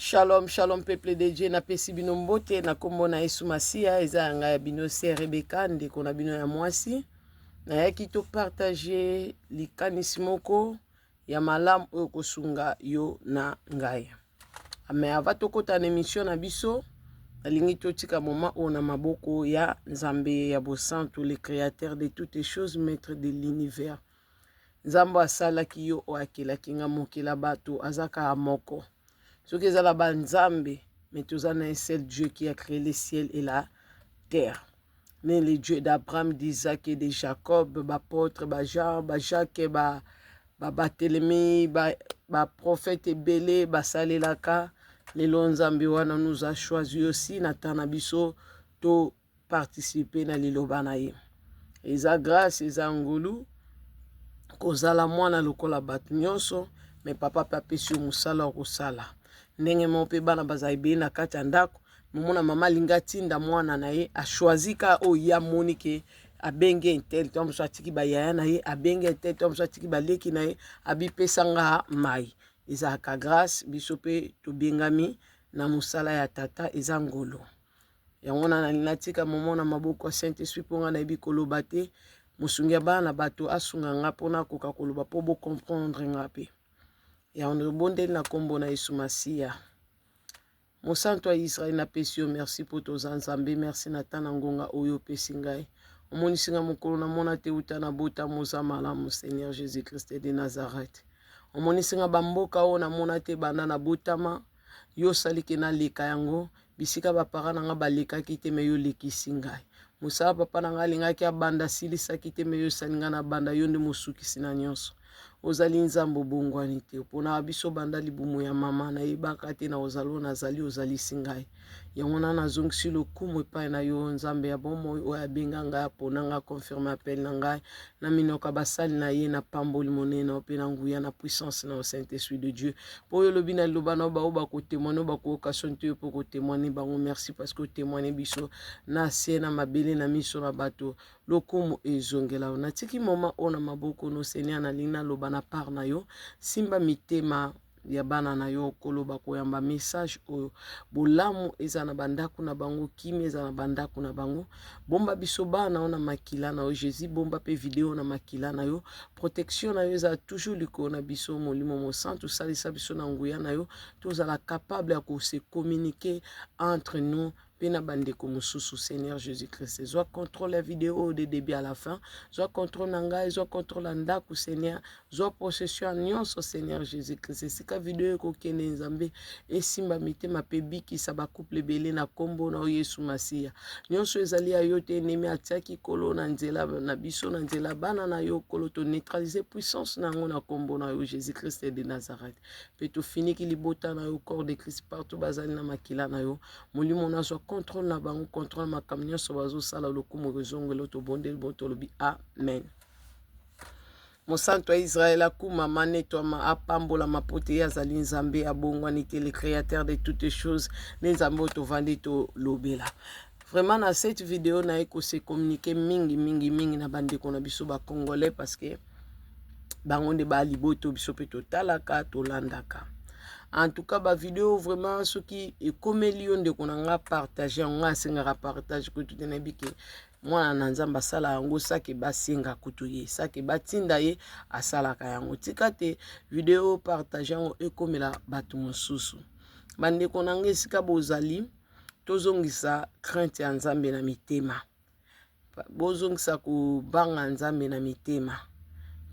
Shalom, shalom peuple de Dieu, napesi bino mbote na kombo na Yesu Masiya, eza ya ngai ya bino se Rebecca, ndeko na bino ya mwasi. Nayaki to partager likanisi moko ya malamu oyo kosunga yo na ngai. Mais avant tokota na émission na biso, nalingi totika moment oyo na maboko ya Nzambe ya bosantu, le créateur de toutes choses, maître de l'univers. Nzambe asalaki yo oyo akelaki nga mokela bato aza kaka moko. Soki eza na ba nzambe, mais toza na un seul Dieu qui a créé le ciel et la terre. Né le Dieu d'Abraham, d'Isaac et de Jacob, ba apôtre, ba Jean, ba Jacques, ba ba Barthélemy, ba ba prophète ebele basalelaka. Lelo Nzambe wana nous a choisi aussi na temps na biso to participer na liloba na ye. Eza grâce, eza ngolu kozala mwana lokola bato nyonso, mais papa mpe apesi yo mosala wa kosala. Ndenge moko mpe bana bazala ebele na kati ya ndako, momona mama alingi atinda mwana na ye achoisi ka oyo ye amoni ke abenge un tel, to mosusu atiki bayaya na ye, abenge un tel, to mosusu atiki baleki na ye, abipesa nga mai. Ezalaka grâce, biso mpe tobengami na mosala ya tata, eza ngolu. Yango wana nalingi natika momo na maboko ya Saint Esprit mpo ngai nayebi koloba te. Mosungi ya bana na bato asunga nga mpo nakoka koloba mpo bo comprendre nga mpe. Yango tobondeli na nkombo na Yesu Masiya. Mosantu ya Israel, napesi yo merci mpo toza Nzambe. Merci na ta na ngonga oyo opesi ngai. Omonisi nga mokolo namona te uta na botama, oza malamu Seigneur Jésus Christ de Nazareth. Omonisi nga bamboka oyo namona te banda na botama, yo osali ke naleka yango. Bisika ba parents na nga balekaki te, mais yo olekisi ngai. Mosala papa na ngai alingaki abanda asilisaki te, mais yo osali ngai na banda. Yo nde mosukisi na nyonso. Ozali Nzambe obongwani te. Oponaka biso banda libumu ya mama. Nayebaka te na ozali oyo nazali, ozalisi ngai. Yango wana nazongisi lokumu epai na yo, Nzambe ya bomoi oyo abenga ngai, apona ngai, confirme appel na ngai na minoko ya basali na ye. Napamboli monene na yo mpe na nguya na puissance na yo, Saint Esprit de Dieu. Mpo oyo olobi na liloba na yo, baoyo bakotémoigne, oyo bakoyoka soni te, yo mpo kotémoigne bango. Merci parce que otémoigne biso na se na mabele na miso na bato. Lokumu ezongela yo. Natiki moma oyo na maboko no Seigneur, nalingi naloba na part na yo. Simba mitema ya bana na yo koloba koyamba message oyo. Bolamu eza na bandako na bango, kimia eza na bandako na bango. Bomba biso bana oyo na makila na yo Jésus, bomba pe video na makila na yo. Protection na yo eza toujours likolo na biso. Molimo Mosantu, salisa biso na nguya na yo, tozala capable ya ko se communiquer entre nous mpe na bandeko mosusu. Seigneur Jésus Christ, zwa contrôle ya video oyo de début à la fin. Zwa contrôle na ngai, zwa contrôle ya ndako Seigneur, zwa possession ya nyonso Seigneur Jésus Christ. Esika video ekokende, Nzambe, esimba mitema mpe bikisa bacouple ebele na nkombo na yo Yesu Masiya. Nyonso ezali ya yo te, ennemi atiaki kolo na nzela na biso, na nzela bana na yo kolo, toneutralize puissance na yango na nkombo na yo Jésus Christ de Nazareth. Mpe tofiniki libota na yo, corps de Christ partout bazali, na makila na yo. Molimo nazwa contrôle na bango, contrôle makambo nyonso bazosala. Lokumu ezongelo, tobondeli bon, tolobi amen. Mosantu ya Israel akumama, netwama, apambolama, po te ye azali Nzambe abongwani te, le créateur de toutes choses, nde Nzambe oyo tovandi tolobela. Vraiment na cette vidéo naye kose communiquer mingi mingi mingi na bandeko na biso bacongolais, parce que bango nde baa liboto biso mpe totalaka, tolandaka. En tout cas bavideo vraiment soki ekomeli yo ndeko na nga, partage yango. Nga asengaka partage kutu te, nayebi ke mwana na Nzambe asala yango sake basenga kutu ye, sake batinda ye, asalaka yango. Tika te video, partage yango, ekomela bato mosusu. Bandeko na nga, esika bozali, tozongisa crainte ya Nzambe na mitema, bozongisa kobanga Nzambe na mitema.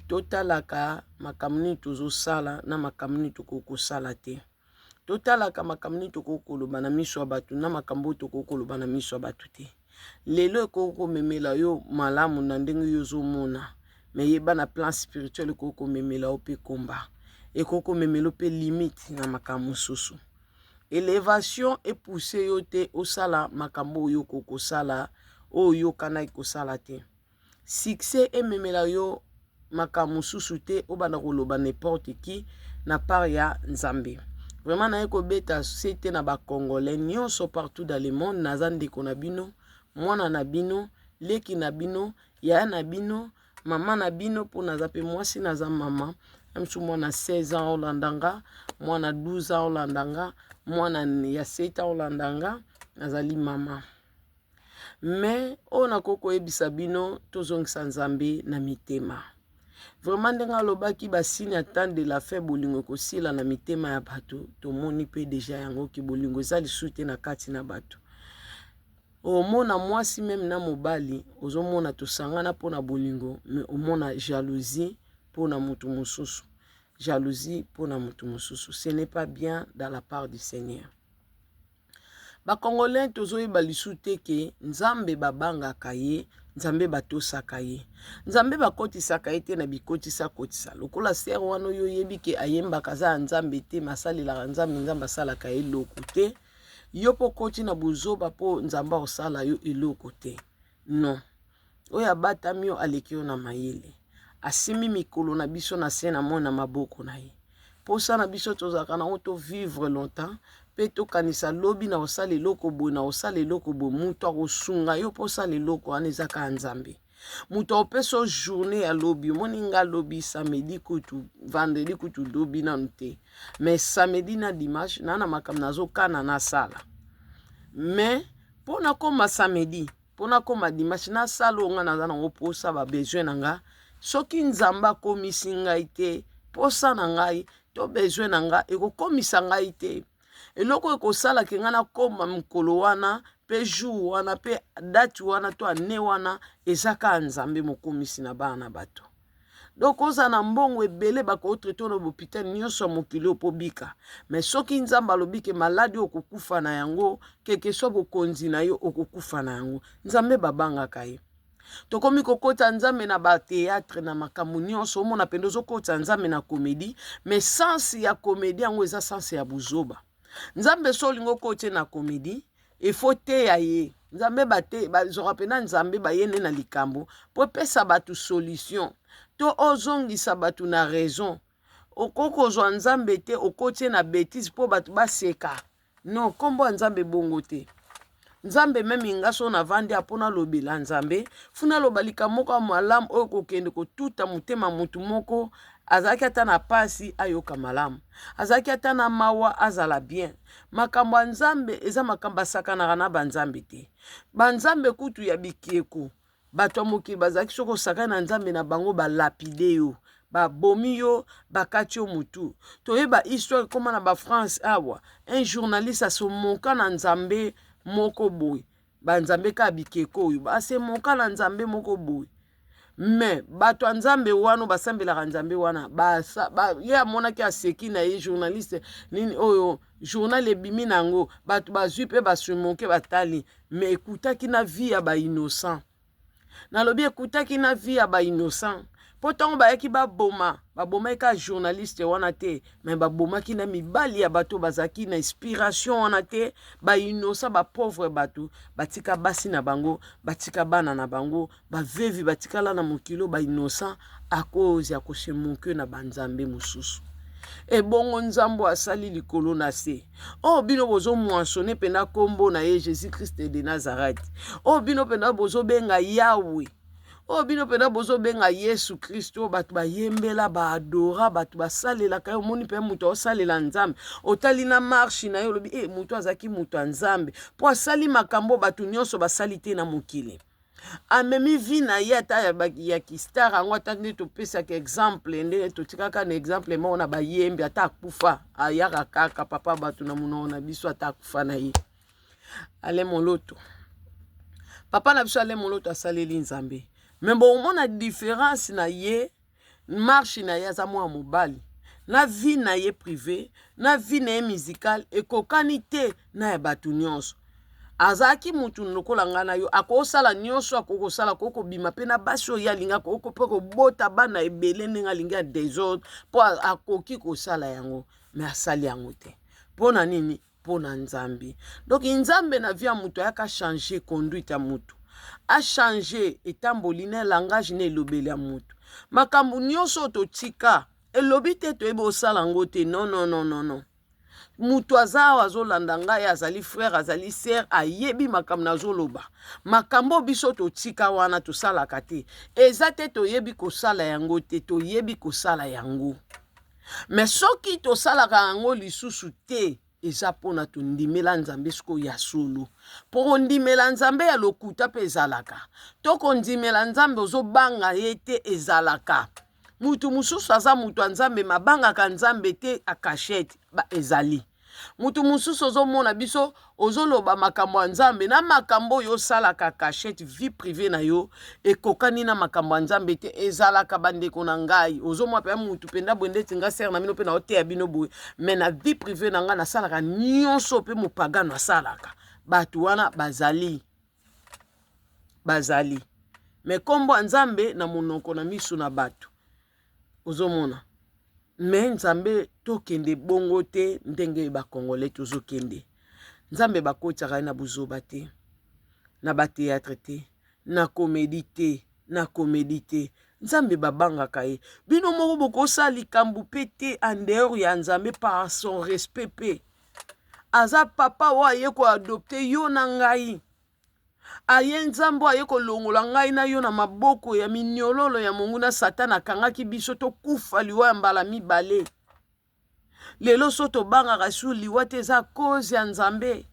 Totalaka makambo nini tozosala na makambo nini tokoki kosala te. Totalaka makambo nini tokoki koloba na miso ya bato na makambo oyo tokoki koloba na miso ya bato te. Lelo ekoki komemela yo malamu na ndenge yo ozomona, mais yeba na plan spirituel ekoki komemela yo mpe komba, ekoki komemela yo mpe limite na makambo mosusu. Elevation epousse yo te osala makambo oyo okoki kosala, oyo oyokanaki kosala te. Succès ememela yo makambo mosusu te, obanda koloba n'importe qui na part ya Nzambe. Vraiment naye kobeta se te na bacongolais nyonso partout dans le monde. Naza ndeko na bino, mwana na bino, leki na bino, yaya na bino, mama na bino, mpo naza mpe mwasi, naza mama. Na mosusu mwana 16 ans olanda nga, mwana 12 ans olanda nga, mwana ya 7 ans olanda nga, nazali mama. Mais oyo nakoki koyebisa bino, tozongisa Nzambe na mitema. Vraiment ndenge alobaki ba signe ya temps de la fin, bolingo ekosila na mitema ya bato, tomoni mpe deja yango ke bolingo eza lisusu te na kati na bato. Omona mwasi meme na mobali, ozomona tosangana mpo na bolingo, mais omona jalousie mpo na moto mosusu, jalousie mpo na moto mosusu. Ce n'est pas bien dans la part du Seigneur. Ba Congolais tozoyeba lisusu te ke Nzambe babangaka ye, Nzambe batosaka ye, Nzambe bakotisaka ye te na bikotisa kotisa. Lokola sœur wana oyo oyebi ke ayembaka, aza ya Nzambe te, mais asalelaka Nzambe, Nzambe asalaka ye eloko te. Yo mpo okoti na bozoba mpo Nzambe akosala yo eloko te, non. Oyo abatami yo aleki yo na mayele, asimbi mikolo na biso na se na moi na maboko na ye. Mposa na biso tozalaka nango tovivre longtemps mpe tokanisa lobi na kosala eloko boye, na kosala eloko boye. Moto akosunga yo mpo osala eloko wana eza kaka Nzambe. Moto akopesa yo journée ya lobi. Omoni nga lobi samedi, kutu vendredi, kutu lobi nanu te, mais samedi na dimanche naa na makambo nazokana nasala. Mais mpo nakóma samedi, mpo nakóma dimanche, nasala oyo nga naza nango mposa, babesoin na nga. Soki Nzambe akomisi ngai te mposa na ngai to besoin na nga, ekokomisa ngai te eloko ekosalaka ngai nakóma mokolo wana mpe jour wana mpe date wana to ane wana. Eza kaka Nzambe mokomisi na bana na bato. Donc oza na mbongo ebele, bakotraiter na hôpital nyonso ya mokili oyo mpo bika, mais soki Nzambe alobi ke maladie oyo okokufa na yango, keke so bokonzi na yo, okokufa na yango. Nzambe babangaka ye. Tokomi kokota Nzambe na bathéâtre, na makambo nyonso. Omona mpenza ozokota Nzambe na comédie, mais sens ya comédie yango eza sens ya buzoba. Nzambe so olingi okotie na comédie, efo teya ye. Nzambe bazwaka mpena, Nzambe baye nde na likambo mpo epesa bato solution to ozongisa bato na raison. Okoki kozwa Nzambe te, okotie na bétise mpo bato baseka. Non, nkombo ya Nzambe bongo te. Nzambe même nga so navandi mpo nalobela Nzambe, funa aloba likambo moko ya malamu oyo kokende kotuta motema motu moko azalaki ata na pasi ayoka malamu, azalaki ata na mawa azala bien. Makambo ya Nzambe eza makambo asakanaka na banzambe te. Banzambe kutu ya bikeko, bato ya mokili bazalaki, soki osakani na nzambe na bango, balapider yo, babomi yo, bakati yo motu. Toyeba histoire ekóma na bafrance awa, un journaliste asomoka na nzambe moko boye, banzambe kaka bikeko oyo, basemoka na nzambe moko boye. Mais bato ya nzambe wana basambelaka nzambe wana ye amonaki, aseki na ye journaliste. Nini oyo journal ebimi na yango, bato bazwi mpe basimoke, batali, mais ekutaki na vie ya bainnocent. Nalobi ekutaki na vie ya bainnocent, mpo ntango bayaki baboma, babomaki kaka journaliste wana te, mais babomaki na mibali ya bato bazalaki na inspiration wana te. Bainnocent, bapauvre, bato batika basi na bango, batika bana na bango, bavevi batikala na mokili oyo, bainnocent, à cause ya kose moquer na banzambe mosusu. Ebongo Nzambe asali likolo na se, oyo bino bozomoissonner mpena nkombo na ye, Jésus Christ de Nazareth, oyo bino mpena bozobenga Yawe, oyo bino mpena bozobenga Yesu Kristo, oyo bato bayembela, baadora, bato basalelaka ye. Omoni mpe moto aosalela Nzambe, otali na marche na ye, olobi e moto azalaki moto ya Nzambe, mpo asali makambo bato nyonso basali te na mokili. Amemi vie na ye ata ya kistar yango, ata nde topesaka exemple, ndenge totikaka na exemple moko na bayembi, ata akufa ayaka kaka papa bato na monoko na biso. Ata akufa na ye, Ale Moloto, papa na biso Ale Moloto asaleli Nzambe, mais bomona différence na ye, marche na ye, aza mwana mobali, na vie na ye privé, na vie na ye musicale ekokani te na ya bato nyonso. Azalaki mutu lokola ngai na yo, akosala nyonso, akoki kosala, akoki kobima mpe na basi oyo alingi, akoki mpe kobota bana ebele ndenge alingi ya désordre, mpo akoki kosala yango, mais asali yango te. Mpo na nini? Mpo na Nzambe. Donc Nzambe na vie ya moto ayaka changer conduite ya motu, achanger etamboli na langage na elobeli ya motu. Makambo nyonso oyo totika elobi te toyebi osala yango te. Non, non, non, non, non. Moto aza awa azolanda ngai, azali frère, azali sœur, ayebi makambo nazoloba. Makambo biso totika wana tosalaka te, eza te toyebi kosala yango te, toyebi kosala yango. Mais soki tosalaka yango lisusu te, eza mpona tondimela Nzambe sikoyo ya solo. Mpo kondimela Nzambe ya lokuta mpe ezalaka, to kondimela Nzambe ozobanga ye te ezalaka. Mutu mosusu aza mutu ya Nzambe, mabangaka Nzambe te, akashete ezali. Mutu mosusu ozomona biso ozoloba makambo ya Nzambe na makambo oyo osalaka cachette, vie privée na yo ekokani na makambo ya Nzambe te. Ezalaka, bandeko na ngai. Ozomona mpenza mutu mpenza boye ndeti nga sere na bino mpe naoteya bino boye, mais na vie privée na ngai nasalaka nyonso mpe mopagano asalaka. Bato wana bazali, bazali, mais nkombo ya Nzambe na monoko, na miso na bato ozomona. Mais Nzambe, tokende bongo te ndenge bakongole tozokende. Nzambe bakotiaka ye na buzoba te, na bathéâtre te, na comédie te, na comédie te. Nzambe babangaka ye. Bino moko bokosala likambo mpe te en dehors ya Nzambe, par son respect. Mpe aza papa oyo aye koadopter yo na ngai. Aye Nzambe oyo aye kolongola ngai na yo na maboko ya minyololo ya monguna Satana akangaki biso, tokufa liwa ya mbala mibale. Lelo so tobangaka su liwa te, eza cause ya Nzambe,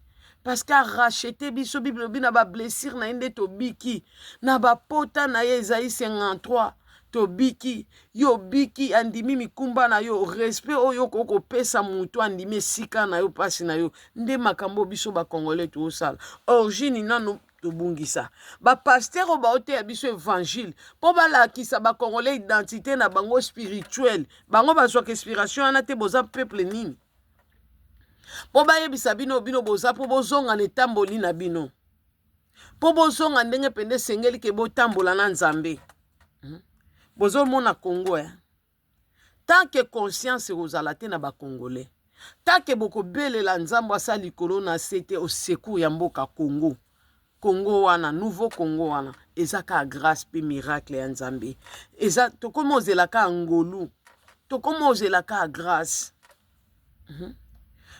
parce que aracheter biso. Bible elobi na bablessure na ye nde tobiki, na bapota na ye, Esaïe 53, tobiki. Yo obiki, andimi mikumba na yo. Respect oyo okoki kopesa motu andimi esika na yo, mpasi na yo, nde makambo biso bakongolais toosala. Origine nanu tobungisa. Bapasteur oyo baoteya biso évangile mpo balakisa bakongolais identité na bango spirituelle, bango bazwaka inspiration wana te. Boza peuple nini mpo bayebisa bino? Bino boza mpo bozonga na etamboli na bino, mpo bozonga ndenge mpenza esengeli ke botambola na Nzambe. Bozomona Kongo, eh? Tant que conscience ekozala te na bakongolais, tant que bokobelela Nzambe asala likolo na se te au secours ya mboka Congo, Congo wana, nouveau Congo wana, eza kaka grâce mpe miracle ya Nzambe. Eza tokómi ozela kaka ngolu, tokómi ozela kaka grâce.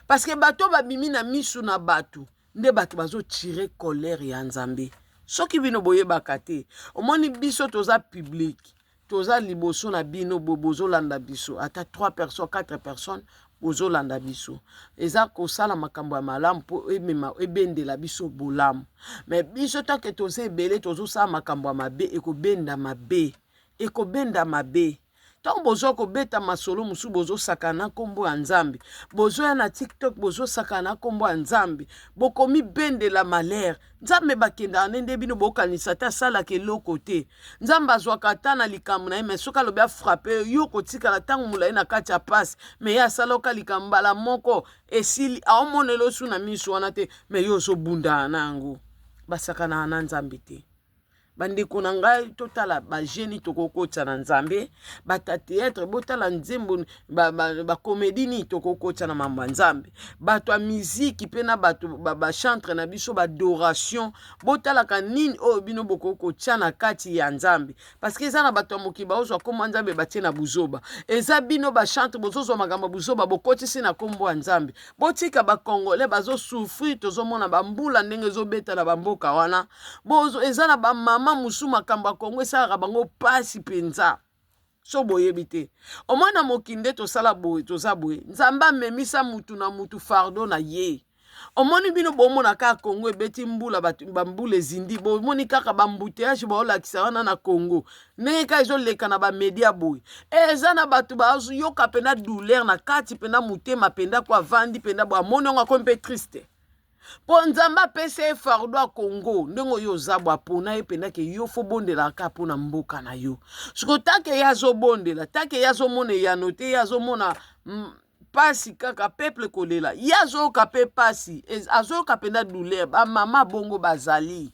Parce que bato babimi na misu na bato nde bato bazotire colère ya Nzambe. Soki bino boyebaka te, omoni biso toza public, toza liboso na bino, bozolanda biso, ata 3 personnes, 4 personnes bozolanda biso, eza kosala makambo ya malamu mpo emema, ebendela biso bolamu. Mais biso tant que toza ebele, tozosala makambo ya mabe, ekobenda mabe, ekobenda mabe. Ntango bozwa kobeta masolo mosusu, bozosakana na nkombo ya Nzambe. Bozoya na TikTok, bozosakana na nkombo ya Nzambe, bokomibendela malheur. Nzambe bakendaka nde nde bino bokanisa te, asalaka eloko te. Nzambe azwaka ata na likambo na ye, mais soki alobi afrapper yo, kotikala ntango molai na kati ya pasi. Mais ye asalaka likambo mbala moko, esili, aomonela osu na miso wana te, mais yo ozobundana na yango. Basakanaka na Nzambe te, bandeko na ngai. Totala bageni tokokotisa na Nzambe. Bato théâtre, botala nzembo, bacomédie nini tokokotisa na mambo ya Nzambe. Bato ya miziki mpe na bato bachantre na biso baadoration, botalaka nini oyo bino bokoki kotia na kati ya Nzambe, parce que eza na bato ya mokili baozwa nkombo ya Nzambe, batie na buzoba. Eza bino bachantre bozozwa makambo ya buzoba, bokotisi na nkombo ya Nzambe. Botika bakongolais bazosouffrir. Tozomona bambula ndenge ezobeta na bamboka wana. Eza na bamama mosusu, makambo ya Kongo esalaka bango mpasi mpenza. So boyebi te, omona mokili nde tosala boye, toza boye. Nzambe amemisa mutu na mutu fardeau na ye. Omoni bino bomona kaka Kongo ebeti mbula, bambula ezindi, bomoni kaka baembouteillage baolakisa wana na Kongo, ndenge kaka ezoleka na bamédia boye. Eza na bato bazoyoka mpenza douleur na kati mpenza motema mpenza, ko avandi mpenza bo, amoni yango, akomi mpe triste, mpo Nzambe apesa ye fardeau ya Kongo. Ndenge oyo oza bo, apona ye mpenza ke yo faut bondelaka mpona mboka na yo. Siko tant que ye azobondela, tant que ye azomona eyano te, ye azomona pasi kaka, peuple kolela, ye azoyoka mpe pasi, azoyoka mpenza douleur. Bamama bongo bazali,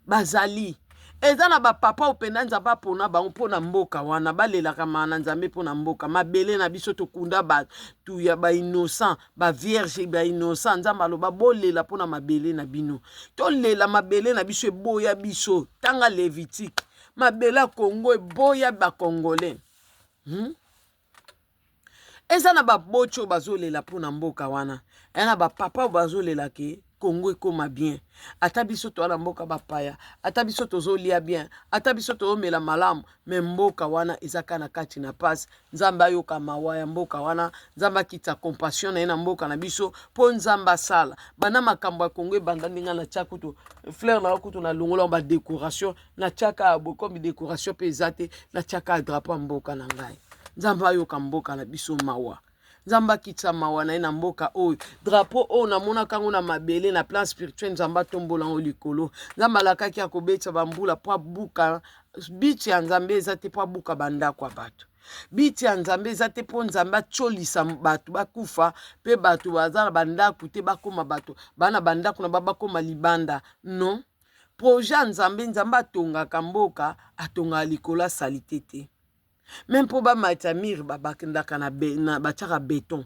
bazali. Eza na bapapa oyo mpenza Nzambe apona bango mpo na mboka wana, balelaka maa na Nzambe mpo na mboka mabele na biso. Tokunda bato ya bainnocent, bavierge, bainnocent. Nzambe aloba bolela mpo na mabele na bino. Tolela mabele na biso, eboya biso. Tanga Lévitique, mabele ya Kongo eboya bakongolais. Eza na baboti oyo bazolela mpo na mboka wana, eza na bapapa oyo bazolela ke. Congo ekoma bien. Ata biso toa na mboka bapaya, ata biso tozolia bien, ata biso tozomela malamu, me mboka wana eza kaka na kati na pasi. Nzambe ayoka mawa ya mboka wana, Nzambe akitisa compassion na ye na mboka na biso, mpo Nzambe asala banda makambo ya Congo ebanda. Ndenge natya kutu fleur na yo, kutu nalongola ba décoration, natiaka ya bokomi décoration mpe eza te, natiaka ya drapeau ya mboka na ngai. Nzambe ayoka mboka na biso mawa, Nzambe akitisa mawa na ye na mboka oyo. Drapeau oyo namonaka yango na mabele, na plan spirituel, Nzambe atombola yango likolo. Nzambe alakaki akobetisa bambula mpo abuka biti ya Nzambe eza te mpo abuka bandako ya bato. Biti ya Nzambe eza te mpo Nzambe atiolisa bato bakufa mpe bato baza na bandako te bakóma bato bana bandako na ba bakóma libanda. Non, projet ya Nzambe, Nzambe atongaka mboka, atongaka likolo asali te te. Me mpo bamatisa mur, babakendaka na batiaka béton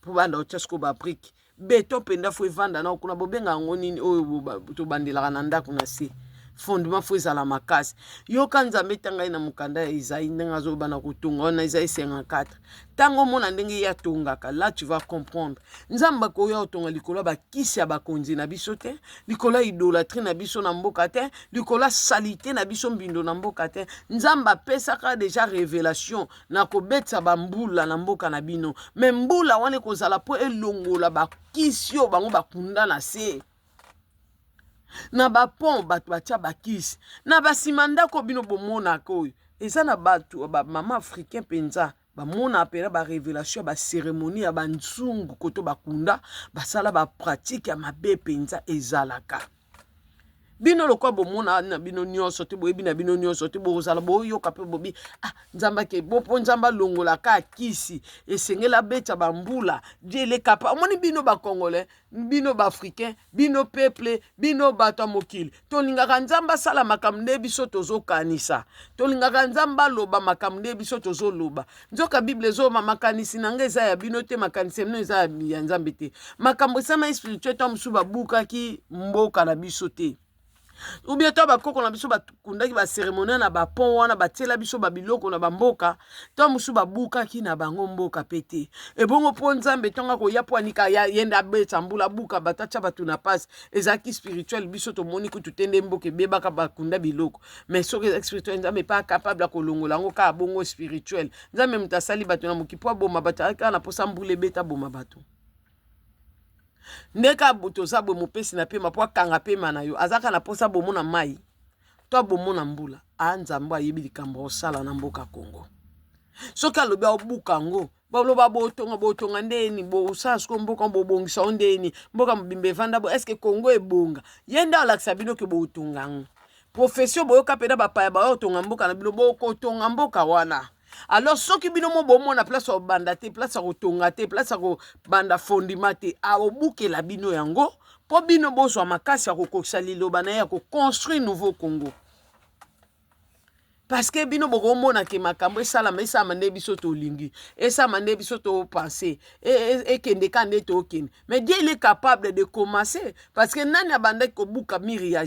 mpo banda otya sikoyo ba briques. Béton mpenza faut evanda na kuna. Bobenga yango nini oyo tobandelaka na ndako na se? Fondement faut ezala makasi. Yoka Nzambe ntanga ye na mokanda ya Esaïe, ndenge azobana kotonga wana, Esaïe 54. Ntango omona ndenge ye atongaka, là tu vas comprendre. Nzambe akoya otonga likolo ya bakisi ya bakonzi na biso te, likolo ya idolâtrie na biso na mboka te, likolo ya saleté na biso, mbindo na mboka te. Nzambe apesaka déjà révélation na kobetisa bambula na mboka na bino, me mbula wana ekozala mpo elongola bakisi oyo bango bakunda na se na bapont. Bato batia bakisi na basima ndako. Bino bomonaka oyo eza na bato, bamama africain mpenza, bamona mpena ba révélation ya ba cérémonie ya banzungu koto bakunda, basala ba pratique ya mabe mpenza. Ezalaka bino lokwa bomona na bino nyonso te, boyebi na bino nyonso te, bozala boyoka mpe bobi: ah, Nzambe ake bo mpo Nzambe alongolaka akisi, esengeli abeta bambula. Dieu elekapa. Omoni bino ba Congolais, bino ba Africain, bino peuple, bino bato ya mokili, tolingaka Nzambe asala makambo nde biso tozokanisa, tolingaka Nzambe aloba makambo nde biso tozoloba. Nzoka Bible ezoloba: makanisi na ngai eza ya bino te, makanisi ya bino eza ya Nzambe te. Makambo esama spirituel. To mosusu babukaki mboka na biso te, ou bien to bakoko na biso bakundaki ba cérémonie na ba pont wana, batiela biso babiloko na bamboka. To mosusu babukaki na bango mboka mpe te. Ebongo mpo Nzambe ntongo akoya mpo anika ye nde abeta mbula, abuka bato, atya bato na pasi, ezalaki spirituel. Biso tomoni kutu te nde mboka ebebaka, bakunda biloko. Mais soki ezalaki spirituel, Nzambe mpe acapable ya kolongola yango kaka bongo spirituel. Nzambe moto asali bato na moki mpo aboma bato, azalaki kaka na mposa mbula ebeta, aboma bato. Nde kaka toza boye, mopesi na pema mpo akanga pema na yo, aza kaka na mposa bomona mai to abomona mbula. A Nzambe ayebi likambo osala na mboka Kongo. Soki alobi aobuka yango, baloba botonga, botonga ndeni, bosala sikoyo mboka, bobongisa o ndeni mboka mobimba evanda bo. Est-ce Kongo ebonga? Ye nde alakisa bino ke botonga yango. Profession boyoka mpena bapaya baya kotonga mboka na bino, bokotonga mboka wana. Alors soki bino mo bomona place ya kobanda te, place ya kotonga te, place ya kobanda fondement te, akobukela bino yango mpo bino bozwa makasi ya kokokisa liloba na ye ya koconstruire nouveau Congo. Parce que bino bokomona ke makambo esalama, esalama nde biso tolingi, esalama nde biso topense, ekende ka nde tokende. Mais Dieu, il est capable de commencer, parce que nani abandaki kobuka mur ya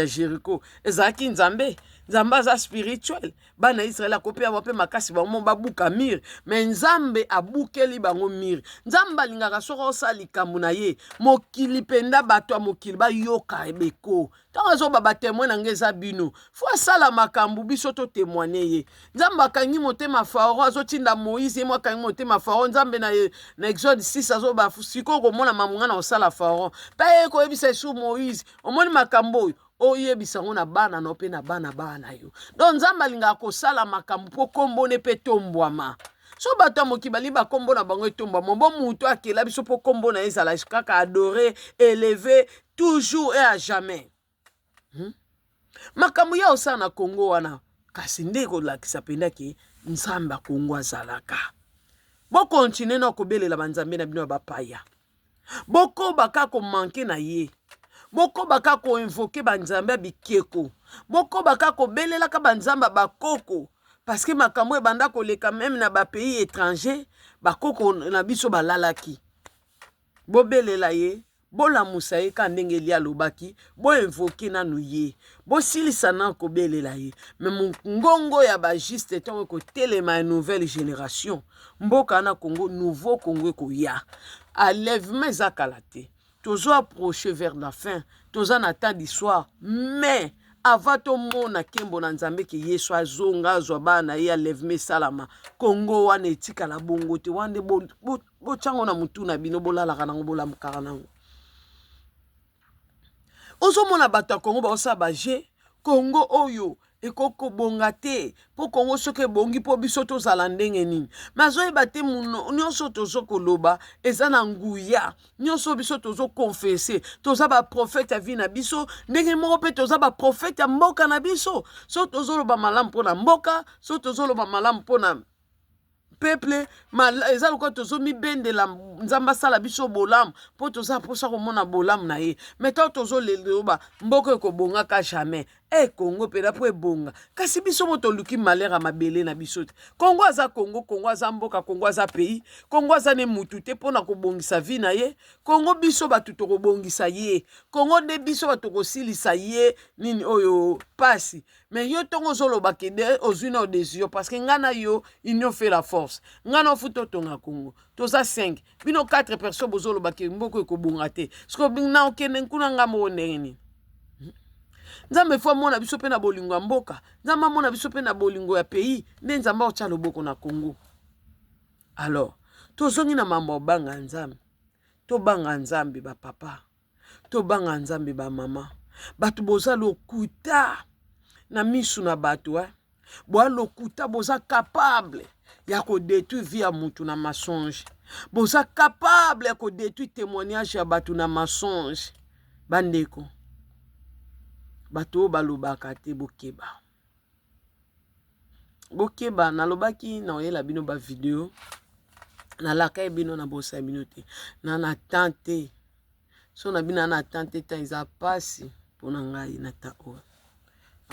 Jéricho? Ezalaki Nzambe. Nzambe aza spirituel. Bana Israele akopea bango mpe makasi, bango babuka mur, mais Nzambe abukeli bango mur. Nzambe alingaka soki osala likambo na ye, mokili mpenza, bato ya mokili bayoka ebeko. Ntango azoba ba témoin na ngai eza bino, faut asala makambo biso totémoigne ye. Nzambe akangi motema Faro, azotinda Moïse, ye mo akangi motema Faro. Nzambe na Exode 6 azoba: sikoyo komona mamunga na kosala Faro mpe ye koyebisa esu Moïse: omoni makambo oyo, oyebisa yango na bana na yo mpe na bana bana yo. Donc Nzambe alingaka kosala makambo mpo kombone mpe tombwama. So bato ya mokili balingi bakombo na bango etombwama, bo mutu akela biso mpo kombo na ye ezala kaka adoré, élevé toujours et à jamais. Makambo ya osala na Kongo wana kasi nde ekolakisa mpenza ke Nzambe ya Kongo azalaka. Bokontinue na kobelela banzambe na bino ya bapaya, bokoba kaka komanke na ye, bokoba kaka koinvoquer banzambe ya bikeko, bokoba kaka kobelelaka banzambe ya bakoko, parce que makambo ebanda koleka même na ba pays étranger, bakoko na biso balalaki. Bobelela ye, bolamusa ye ka ndenge Eli alobaki, boinvoquer nanu ye, bosilisa na kobelela ye. Me mongongo ya ba juste ntango ekotelema ya nouvelle génération, mboka wana Congo, nouveau Congo ekoya. Enlèvement eza kala te. Tozo approcher vers la fin, toza na temps du soir, mais avant tomona nkembo na Nzambe ke Yesu azonga azwa bana na ye, enlèvement esalama, Kongo wana etikala bongo te. Wana nde botyango na mutu na bino, bolalaka nango, bolamukaka nango. Ozomona bato ya Kongo baosala baje Kongo oyo ekoki kobonga te, mpo Kongo soki ebongi mpo biso tozala ndenge nini? Me azoyeba te nyonso tozo koloba eza na nguya. Nyonso biso tozokonfese, toza baprofete ya vie na biso, ndenge moko mpe toza baprofete ya mboka na biso. So tozoloba malamu mpo na mboka, so tozoloba malamu mpo na peuple, eza lokola tozomibendela Nzambe asala biso bolamu, mpo toza mposa komona bolamu na ye. Me ntango tozoleloba mboka ekobongaka jamais, e Kongo mpena mpo ebonga, kasi biso mo toluki malheur ya mabele na biso te. Kongo aza Kongo, Kongo aza mboka, Kongo aza pays, Kongo aza ne mutu te mpona kobongisa vie na ye. Kongo biso bato tokobongisa ye, Kongo nde biso bato tokosilisa ye nini oyo pasi. Mais yo ntongo ozoloba ke de ozwi na décision, parce que ngai na yo, union fait la force. Ngai na ofuta otonga Kongo, toza 5, bino 4 personnes bozoloba ke mboka ekobonga te. Siko na okende nkuna ngai moko ndenge nini? Nzambe fo amona biso mpe na bolingo ya mboka, Nzambe amona biso mpe na bolingo ya pays, nde Nzambe aotya loboko na Kongo. Alors tozongi na mambo ya obanga Nzambe. Tobanga Nzambe bapapa, tobanga Nzambe bamama. Bato boza lokuta na misu na bato, eh? Boa lokuta, boza capable ya kodétruire vie ya mutu na mensonge, boza capable ya kodétruire témoignage ya bato na mensonge. Bandeko, bato oyo balobaka te, bokeba, bokeba. Nalobaki na oyela bino bavideo, nalaka ye bino, na bosa bino te, na temps te. So na bino na temps te, temps eza pasi mpona ngai na temps oyo.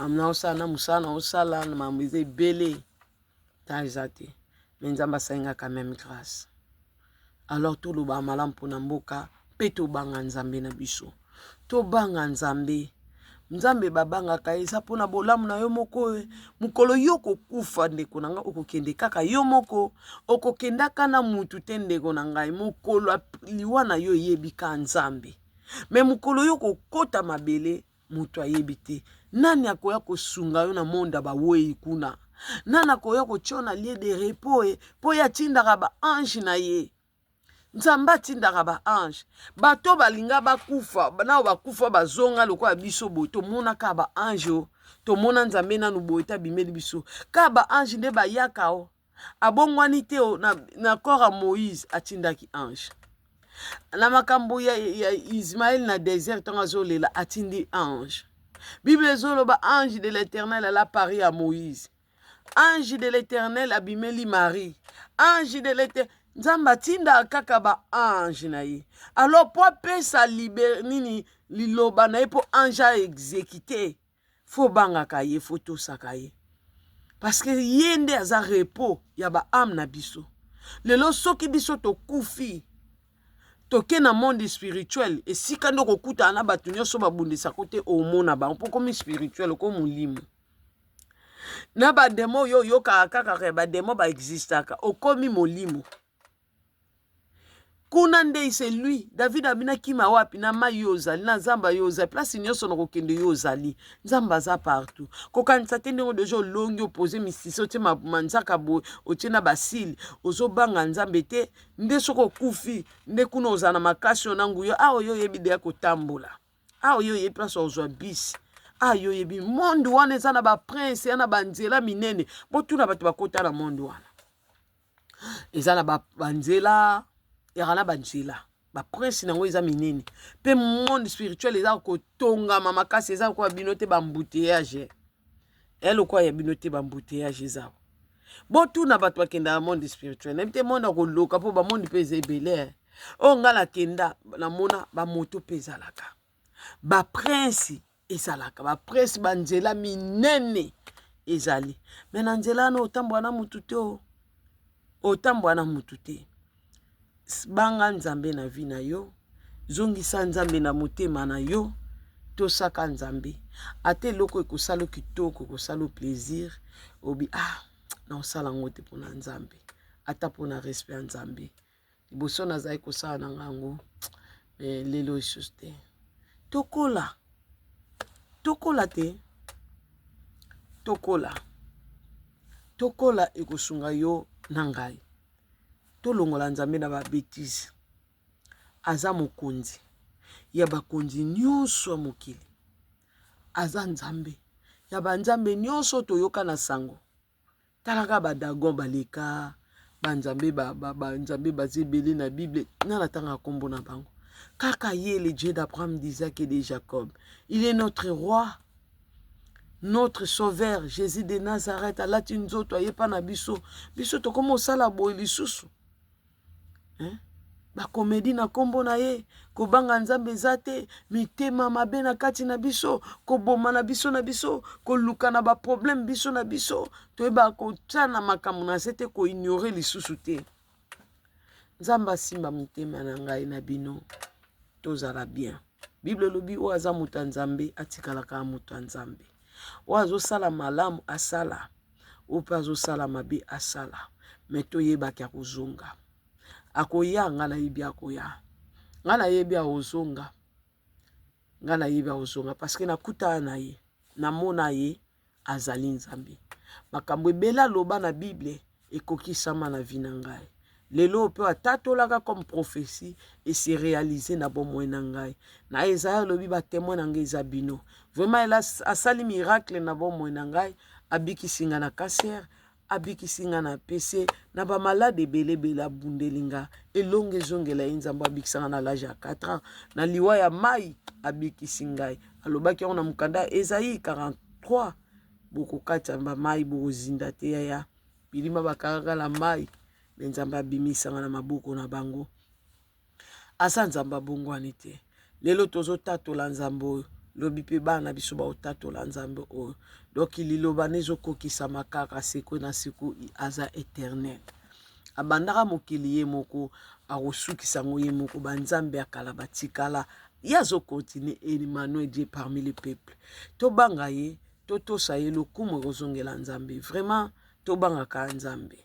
Naosala na mosala, naosala na mambo eza ebele, temps eza te. Me Nzambe asalinga quand même grâce. Alors toloba malamu mpona mboka mpe tobanga Nzambe na biso, tobanga Nzambe. Nzambe babangaka eza mpona bolamu na yo moko. Mokolo yo kokufa, ndeko na ngai, okokende kaka yo moko, okokendaka na mutu te. Ndeko na ngai, mokolo liwa na yo eyebi ka Nzambe, me mokolo yo kokota mabele, moto ayebi te. Nani akoya kosunga yo na monde ya bawei kuna? Nani akoya kotia na lieu de repos? E mpo ye atindaka baange na ye. Nzambe atindaka baange. Bato balinga bakufa nao bakufa, bazonga lokola biso boye. Tomonaka baange o, tomona Nzambe nanu boye te, abimeli biso kaka baange nde bayaka o. Abongwani te o. Na corps ya Moïse atindaki ange, na makambo ya Ismael na désert, ntango azolela, atindi ange. Bible ezoloba ange de l'Éternel alla parler à Moïse, ange de l'Éternel abimeli Marie, ange de l'Éternel. Nzambe atindaka kaka baange na ye. Alors mpo apesa libe nini liloba na ye, mpo ange aexécute, fo bangaka ye, fo tosaka ye, parce que ye nde aza repos ya baâme na biso. Lelo soki biso tokufi, toke na monde spirituel, esika nde okokutana na bato nyonso babundisako te. Omona bango mpo komi spirituel, oko molimo na bademo oyo oyokaka kaka bademo baexistaka. Okomi molimo kuna nde. C'est lui David abina kima wapi? Na mai yo ozali, na zamba yo ozali, place nyonso na kokende yo ozali. Nzambe aza partout. Kokanisa te ndenge deja olongi, opose misisi, otie manzaka boye, otie na basile, ozobanga Nzambe te. Nde soki okufi nde kuna ozala na makasi oyo na nguya. Awa oyo oyebi deya kotambola, awa oyo oyebi place ozwa bisi, awa yo oyebi monde wana eza na baprince ya na banzela minene. Botuna bato bakota na monde wana, eza na banzela yaka na banzela, baprince nango eza minene. Mpe monde spirituel eza kotongama makasi, eza lokola bino te baembouteillage eya lokola ya bino te, baembouteillage eza. Botuna bato bakendaka monde spirituel. Nayebi te monde akoloka, mpo bamonde mpe eza ebele. Oyo ngai nakenda, namona bamoto mpe ezalaka, baprince ezalaka, baprince, banzela minene ezali. Me na nzela wana otambola na mutu te, otambola na mutu te. Banga Nzambe na vie na yo, zongisa Nzambe na motema na yo, tosaka Nzambe. Ata eloko ekosala kitoko, ekosala plaisir, obi ah, naosala yango te mpona Nzambe, ata mpona respect ya Nzambe. Liboso nazali kosala na ngai yango. Mais lelo lisusu te. Tokola. Tokola te. Tokola. Tokola ekosunga yo na ngai. Tolongola Nzambe na ba betises. Aza mokonzi ya bakonzi nyonso ya mokili. Aza Nzambe ya banzambe nyonso toyoka na sango. Tala kaka ba Dagon baleka, ba nzambe ba, ba, ba nzambe baza ebele na Bible, nga natangaka kombo na bango. Kaka ye le Dieu d'Abraham, d'Isaac et de Jacob. Il est notre roi, notre sauveur, Jésus de Nazareth, alati nzoto aye pa na biso. Biso tokoma osala boye lisusu. Hein? Bakomedi na nkombo na ye, kobanga Nzambe eza te, mitema mabe na kati na biso, koboma na biso na biso, koluka na baproblème biso na biso, toyebaka kotya na makambo na se te, koignore lisusu te. Nzambe asimba motema na ngai na bino, tozala bien. Bible elobi oyo aza moto ya Nzambe atikalaka moto ya Nzambe. Oyo azosala malamu asala, oyo mpe azosala mabe asala, me toyebaki akozonga. Akoya, nga nayebi akoya, nga nayebi akozonga, nga nayebi akozonga parce que nakutana na ye, namona ye azali Nzambe. Makambo ebele aloba na Bible ekokisama na vie na ngai. Lelo mpe atatolaka comme prophétie et se réaliser na bomoi na ngai. Na Esaïe alobi ba témoin na ngai eza bino. Vraiment elle asali miracle na bomoi na ngai, abikisi nga na cancer, abikisi nga na PC, na ba malade ebele ebele abundeli nga. Elonga ezongela ye Nzambe abikisa nga na l'âge ya 4 ans. Na liwa ya mai abikisi ngai. Alobaki yango na mokanda Esaïe 43, bokokatisa ba mai bokozinda te yaya. Bilima bakangaka na mai, me Nzambe abimisa nga na maboko na bango. Aza Nzambe abongwani te. Lelo tozotatola Nzambe oyo, lobi mpe bana na biso baotatola Nzambe oyo. Donc liloba na ezokokisama kaka seko na seko, aza éternel. Abandaka mokili ye moko, akosukisa yango ye moko. Banzambe ya kala batikala, ye azokontinue. Emmanuel, Dieu parmi le peuple. Tobanga ye, totosa ye, lokumu ekozongela Nzambe. Vraiment tobangaka Nzambe,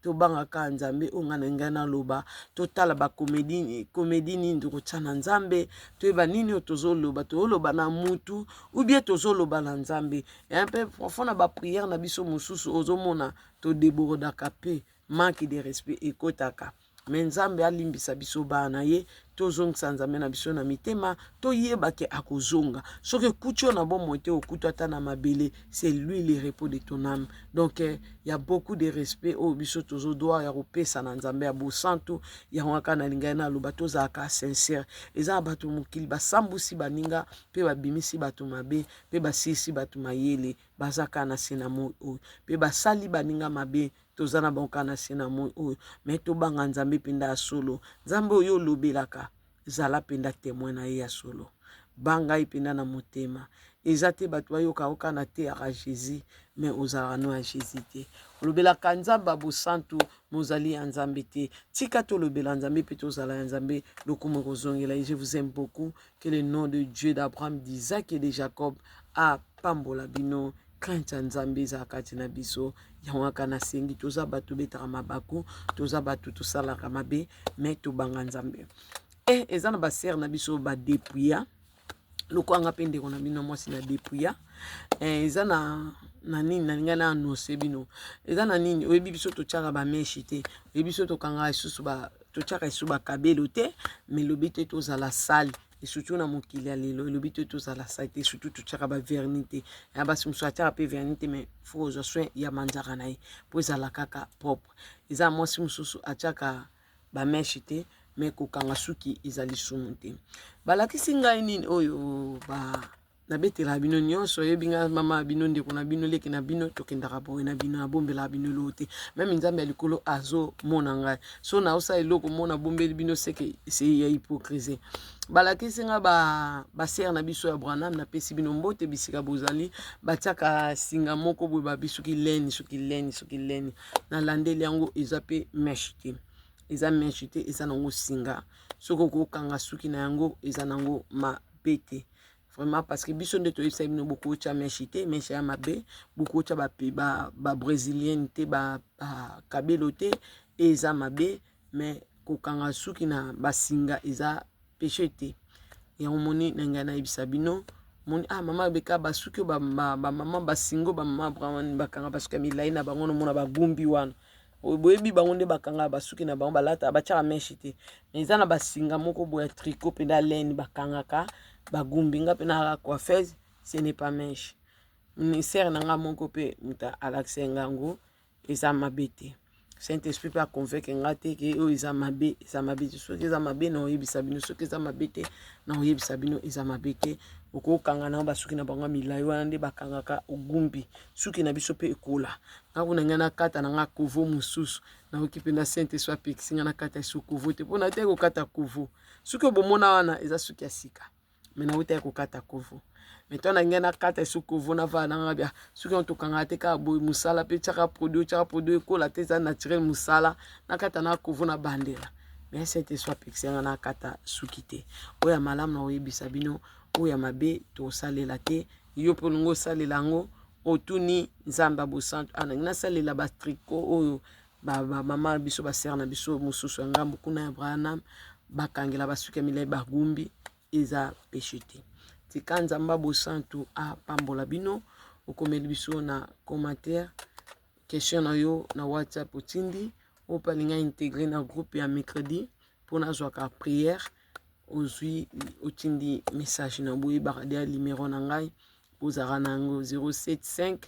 tobangaka Nzambe. Oyo ngai na ngai naloba, totala bakomedi, komedi nini tokotya na Nzambe, toyeba nini oyo tozoloba. Tozoloba na mutu ou bien tozoloba na Nzambe? Ya mpe profond na baprière na biso mosusu, ozomona todebordaka mpe manque de respect ekotaka. Me Nzambe alimbisa biso bana na ye. Tozongisa Nzambe na biso na mitema, toyeba ke akozonga. Soki ekuti yo na bomoi te, okutu ata na mabele, c'est lui le repos de ton âme. Donc ya beaucoup de respect oyo biso tozodwa ya kopesa na Nzambe ya bosantu. Yango kaka nalingai naloba, tozalaka sincère. Eza na bato mokili basambusi baninga mpe babimisi bato mabe mpe basilisi bato mayele, baza kaka na se na moi oyo mpe basali baninga mabe. Toza na bango kaka na se na moi oyo, me tobanga Nzambe mpenza ya solo. Nzambe oyo olobelaka, zala mpenza témoin na ye ya solo. Banga ye mpenza na motema. Eza te bato bayoka yo kaka na teyaka Jésus, me ozalaka no ya Jésus te. Olobelaka Nzambe ya bosantu, mozali ya Nzambe te. Tika tolobela Nzambe mpe tozala ya Nzambe, lokumu ekozongela ye. Je vous aime beaucoup. Que le nom de Dieu d'Abraham, d'Isaac et de Jacob apambola bino. Crainte ya Nzambe ezala kati na biso. Yango kaka nasengi. Toza bato tobetaka mabaku, toza bato tosalaka mabe, me tobanga Nzambe. E eza na basere na biso badepuya lokwanga mpe ndeko na bino mwasi na depuya. Eza na nini nalingai na annonce bino? Eza na nini? Oyebi biso totiaka bamèches te, oyebi biso tokangaka lisusu, totiaka lisusu bakabelo te. Me elobi te tozala sale, surtout na mokili ya lelo. Elobi te tozala sale te, surtout totiaka bavernis te. Ya basi mosusu atiaka mpe vernis te, mais faut kozwa soin ya manzaka na ye mpo ezala kaka propre. Eza mwasi mosusu atiaka bamèches te, me kokanga suki eza lisumu te. Balakisi ngai nini oyo ba nabetelaka bino nyonso. Oyebi ngai, mama na bino, ndeko na bino, leki na bino, tokendaka boye na bino, nabombelaka bino eloko te. Même Nzambe ya likolo azomona ngai. So naosala eloko mo nabombeli bino, seke se ya hypocrisie. Balakisi nga basere na biso ya Branham, napesi bino mbote bisika bozali. Batiaka singa moko boye, babi soki leni, soki leni, soki leni. Nalandeli yango, eza mpe mèche te, eza mèche te, eza nango singa. Soki okokanga suki na yango, eza nango mabe te vraiment, parce que biso nde toyebisa bino bokotya mèche te, mèche ya mabe, bokotya babrésilienne te, bakabelo te, eza mabe. Mais kokanga suki na basinga eza Péché te. Yango moni na ngai nayebisa bino, moni ah mama Rebeka, basuki oyo bamama basingo, bamama Abraham bakanga basuki ya milai na bango, nomona bagumbi wana, boyebi bango nde bakanga basuki na bango, balata, batiaka mèche te, mais eza na basinga moko boye ya tricot mpenza, laine, bakangaka bagumbi. Nga mpe nayaka coiffeuse, ce n'est pas mèche. Sœur na nga moko mpe moto alakisa nga yango, eza mabe te. Saint Esprit mpe aconvaincre nga te ke oyo eza mabe. Eza mabe te. Soki eza mabe, na oyebisa bino. Soki eza mabe te, na oyebisa bino eza mabe te. Okokanga na basuki na bango ya milai wana nde bakangaka, ogumbi suki na biso mpe ekola. Nga kuna, ngai nakata na nga kovo mosusu, nayoki mpenza Saint Esprit apekisi nga nakata esu kovo te, mpo na te kokata kovo. Suki oyo bomona wana eza suki ya sika, mais nauta ya kokata kovo. Mais to na ngai nakata esu kovo, navaa nanga bia soki wana tokangaka te kaka boye. Mosala mpe tiaka produit, tiaka produit, ekola te, eza naturel. Mosala nakata na kovo na bandela, mais Saint Esprit apekisi nga nakata suki te. Oyo ya malamu na koyebisa bino, oyo ya mabe tosalela te. Yo mpe olingi osalela yango, otuni Nzambe ya bosantu. Anangi nasalela batricot oyo bamama biso, basœur na biso mosusu ya ngambo kuna ya Branham bakangela basuki ya milai, bagumbi, eza péché te. Tika Nzambe ya bosantu apambola bino. Okomeli biso na commentaire question na yo na WhatsApp, otindi. Oyo mpe alingi intégrer na groupe ya mercredi mpo nazwaka prière, ozwi, otindi message na boyebaka deya numéro na ngai, bozalaka na yango 075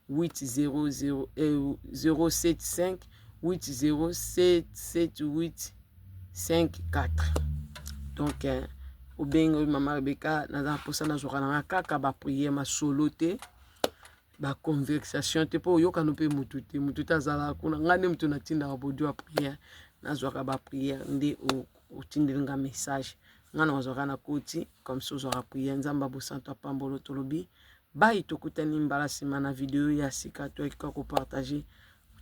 800 075 80778 54. Donc obengi oyo: "Mama Rebeka, naza na mposa nazwaka nanga kaka baprière, masolo te, baconversation te, mpo oyokano mpe mutu te, mutu te azalaka kuna. Ngai nde mutu natindaka bodio ya prière, nazwaka baprière." Nde otindeli nga message, ngai nazwaka na koti comme ça ozwaka prière. Nzambe abosanto apambolo. Tolobi bai, tokutani mbala nsima na video ya sika. Toyaki kaka kopartager.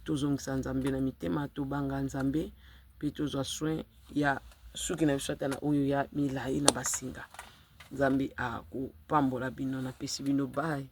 Tozongisa Nzambe na mitema, tobanga Nzambe mpe tozwa soin ya suki na biso, ata na oyo ya milai na basinga. Nzambe akopambola bino. Napesi bino bai.